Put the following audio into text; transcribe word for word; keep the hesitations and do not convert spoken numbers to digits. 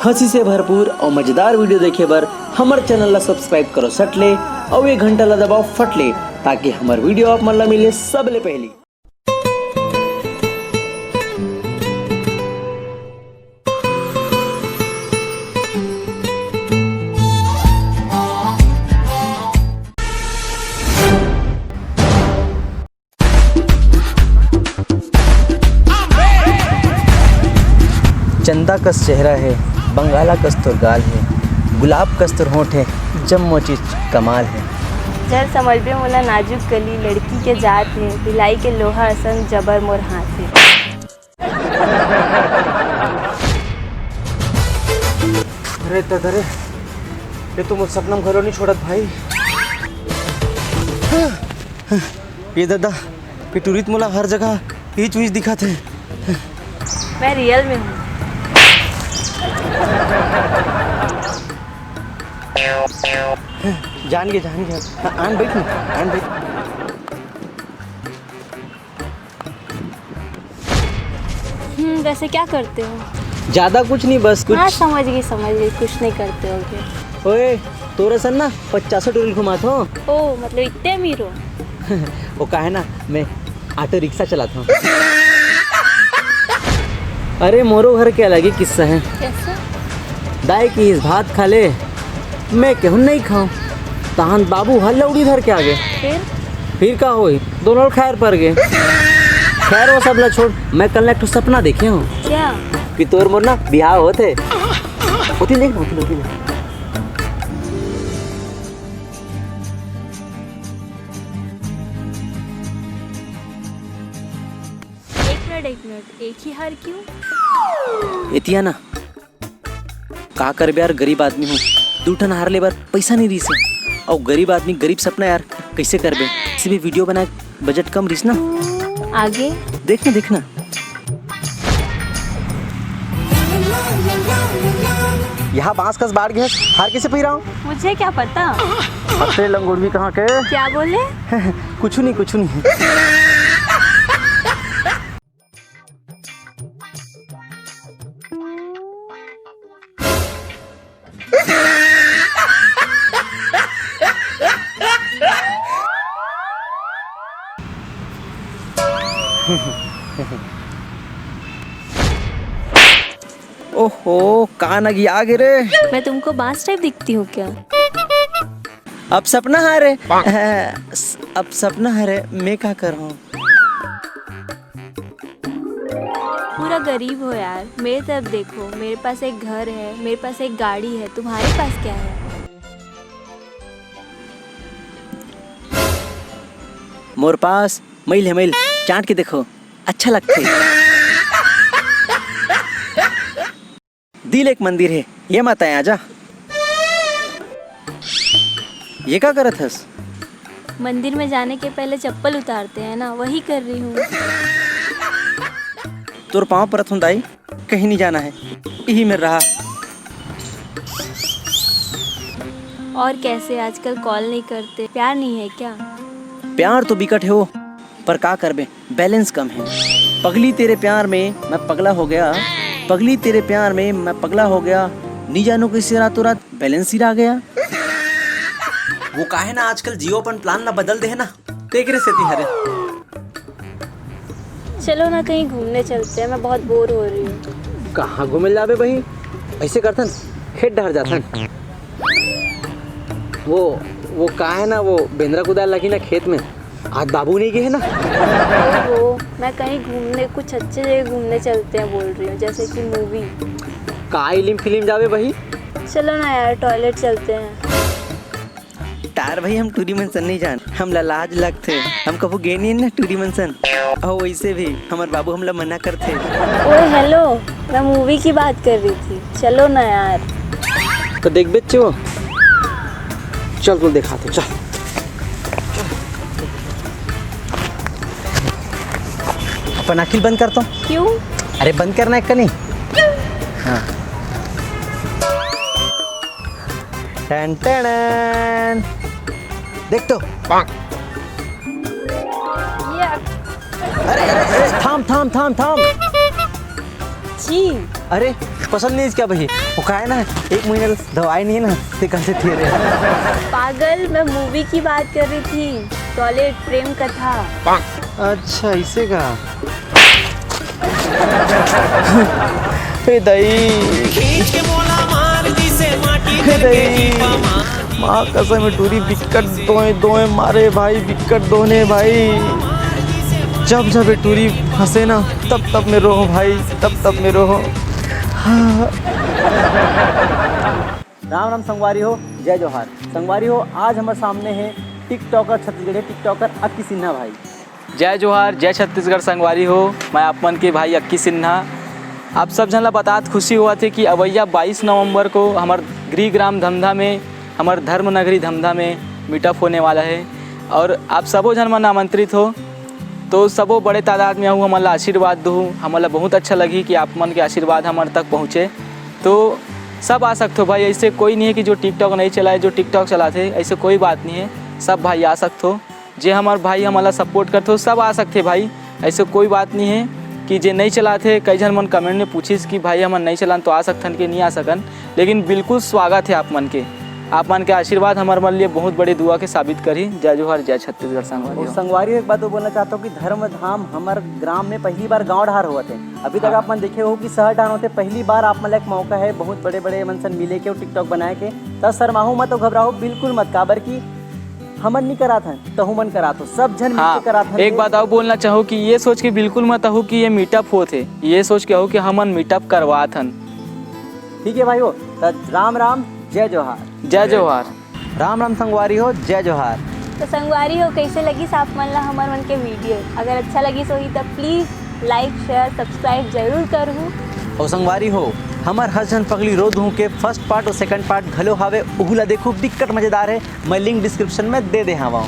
हंसी से भरपूर और मजेदार video देखे बर हमर channel ला subscribe करो सट ले और ये घंटा ला दबाओ फट ले, ताकि हमर video आप मन ला मिले सबले पहली। चंदा कस चेहरा हे, बंगाला कस तोर गाल हे, गुलाब कस तोर होंठ हे, जम्मो चीज कमाल हे। झन समझबे मोला नाजुक कली, लड़की के जात हे, भिलाई के लोहा असन जबर मोर हाथ हे। अरे ददा रे, ये तो मोर सपना में घलो नहीं छोड़त भाई। ये ददा, ये टुरी तो मोला हर जगह हीच वीच दिखत हे। मैं real में हूँ। जान गे, जान गे। हाँ, आन बैठ ना, आन बैठ। हम्म, वैसे क्या करते हो? ज्यादा कुछ नहीं, बस कुछ। हाँ, समझ गई, समझ गई, कुछ नहीं करते हो क्या? ओए, तोर असन ना पचासों टुरी ल घुमात हों। ओ, मतलब इतने अमीर हो? वो का हे ना, मैं auto rickshaw चलात हों। अरे, मोरो घर के अलग ही किस्सा हे। कैसे? दाई किहिस भात खा ले, मैं केहूं नहीं खाऊं। तहान बाबू ह लौड़ी धर के आगे। फिर? फिर का होई? दोनों खायर पर गे। खैर, वो सब ला छोड़, मैं कल ना एक ठो सपना देखे हों। क्या? कि तोर मोर ना बिहाव होत हे। ओती देख ना, ओती देख, ओती देख। एक मिनट, एक मिनट, एक ही हार क्यों? एतिया ना, का करबे यार, गरीब आदमी हूँ, दू ठन हार ले बर पैसा नहीं रहिस हे। अउ गरीब आदमी, गरीब सपना यार, कैसे करबे? इसी भी video बनाए, budget कम रहिस ना। आगे? देख ना, देख ना। यहाँ बांस कस बाढ़ गए, हार कैसे पहिराऊं? मुझे क्या पता। अरे लंगोड़वी कहाँ के? क्या बोले? कुछ नहीं, कुछ नहीं। ओहो, कान अगिया गे रे। मैं तुमको बांस type दिखती हूँ क्या? अब सपना हरे, अब सपना हरे, मैं का करहूँ? पूरा गरीब हो यार, मेरे तरफ देखो, मेरे पास एक घर है, मेरे पास एक गाड़ी है, तुम्हारे पास क्या है? मोर पास मैल है, मैल, चाट के देखो, अच्छा लगथे। दिल एक मंदिर है, ये मत आया जा। ये का करत हस? मंदिर में जाने के पहले चप्पल उतारते हैं ना, वही कर रही हूँ। तोर पाँव परत हूँ दाई, कहीं नहीं जाना है, यही में रहा। और कैसे आजकल call नहीं करते, प्यार नहीं है क्या? प्यार तो बिकट है वो, पर का करबे, balance कम है। पगली तेरे प्यार में मैं पगला हो गया, पगली तेरे प्यार में मैं पगला हो गया, नी जानू कैसे रातों रात balance ही रह गया। वो का हे ना, आजकल Jio अपन plan ला बदल दे हे ना, तेकरे सेती हरे। चलो ना, कहीं घूमने चलते हैं, मैं बहुत bore हो रही हूँ। कहाँ घूमे जाबे बही? ऐसे करथन, खेत डहर जाथन। वो, वो का हे ना, वो बेंदरा कुदार लगी ना खेत में, आज बाबू नहीं गए हे ना। ओहो, मैं कहीं घूमने, कुछ अच्छे जगह घूमने चलते हैं बोल रही हूँ, जैसे कि movie। का इलिम फिल्म जाबे बही? चलो ना यार, toilet चलते हैं। तार भाई, हम टूरी मन सन नहीं जान, हमला लाज लगथे, हम कभू गे नहीं ना टूरी मन सन। अउ वैसे भी हमर बाबू हमला मना करथे। ओए hello, मैं movie की बात कर रही थी, चलो ना यार। तो देख बच्चो, चल तोला देखाथों, चल। अपन आँखी ल बंद कर तो। क्यों? अरे बंद करना है कनी। हाँ। टन टन। देख तो। ये अरे, अरे, अरे, थाम, थाम, थाम, थाम। जी। अरे, पसंद नहीं इसका भाई। वो का है ना, एक महीने दवाई नहीं है ना, ते कल से थिए रहे। पागल, मैं मूवी की बात कर रही थी, टॉयलेट प्रेम कथा। अच्छा, इसे का? हे दई, खींच के मोला मार दिसे माटी हे करके दई, जीपा मार। माँ कसम, ये टूरी बिकट दोए दोए मारे भाई, बिकट दोने भाई। जब जब ये टूरी हंसे ना, तब तब में रोहो भाई, तब तब में रोहो। हाँ। राम राम संगवारी हो, जय जोहार। संगवारी हो, आज हमारे सामने है टिकटॉकर छत्तीसगढ़ी टिकटॉकर अक्की सिन्हा भाई। जय जोहार, जय छत्तीसगढ़ संगवारी हो। मैं आप मन के भाई अक्की सिन्हा। आप सब झन ला बतात खुशी होवत हे कि अवइया बाईस नवंबर को हमर गृह ग्राम धमधा में, हमर धर्म नगरी धमधा में मीटअप होने वाला है और आप सबो झन मन आमंत्रित हो। तो सबो बड़े तादाद में आहू, हमन ला आशीर्वाद दूहू। हमन ला बहुत अच्छा लगही कि आप मन के आशीर्वाद हमर तक पहुँचे। तो सब आ सकथो भाई, ऐसे कोई नहीं है कि जो टिकटॉक नहीं चलाए, जो टिकटॉक चलाथे, ऐसे कोई बात नहीं है। सब भाई आ सकथो, जे हमर भाई हमन ला सपोर्ट करथो, सब आ सकथे भाई। ऐसे कोई बात नहीं है कि जे नहीं चलाथे। कई झन मन कमेंट में पूछिस कि भाई हमन नहीं चलान तो आ सकथन कि नहीं आ सकन, लेकिन बिल्कुल स्वागत है आप मन के। आप मन के आशीर्वाद हमर मन लिए बहुत बड़ी दुआ के साबित करही। जय जोहार, जय छत्तीसगढ़ संगवारी और हो। संगवारी हो, एक बात तो बोलना चाहता हूँ कि धर्म धाम हमार ग्राम में पहली बार गांव डहार होवत है। अभी तक आप मन देखे हो कि शहर डहार होते, पहली बार आप मन ला एक मौका है बहुत बड़े बड़े मन सन मिले के और टिकटॉक बनाए के। त शर्माहू मत और घबराहू बिल्कुल मत, काबर कि हमन नहीं करात हन, तहू मन करात हो, सब झन मिलके हाँ, करात हन। एक बात और बोलना चाहूँ कि ये सोच के बिल्कुल मत आहू कि ये मीटअप होत हे, ये सोच के आहू कि हमन मीटअप करवात हन। ठीक है भाई हो, त राम राम, जय जोहार। जय जोहार। राम राम संगवारी हो, जय जोहार। तो संगवारी हो, कैसे लगिस आप मन ला हमर मन के वीडियो? अगर अच्छा लगिस होही त प्लीज लाइक, शेयर, सब्सक्राइब जरूर करहू। और संगवारी हो, हमर हर झन पगली रो दूहू के फर्स्ट पार्ट और सेकंड पार्ट घलो हावे, उहू ला देखू, बिकट मजेदार है। मैं लिंक डिस्क्रिप्शन में दे दे हवा।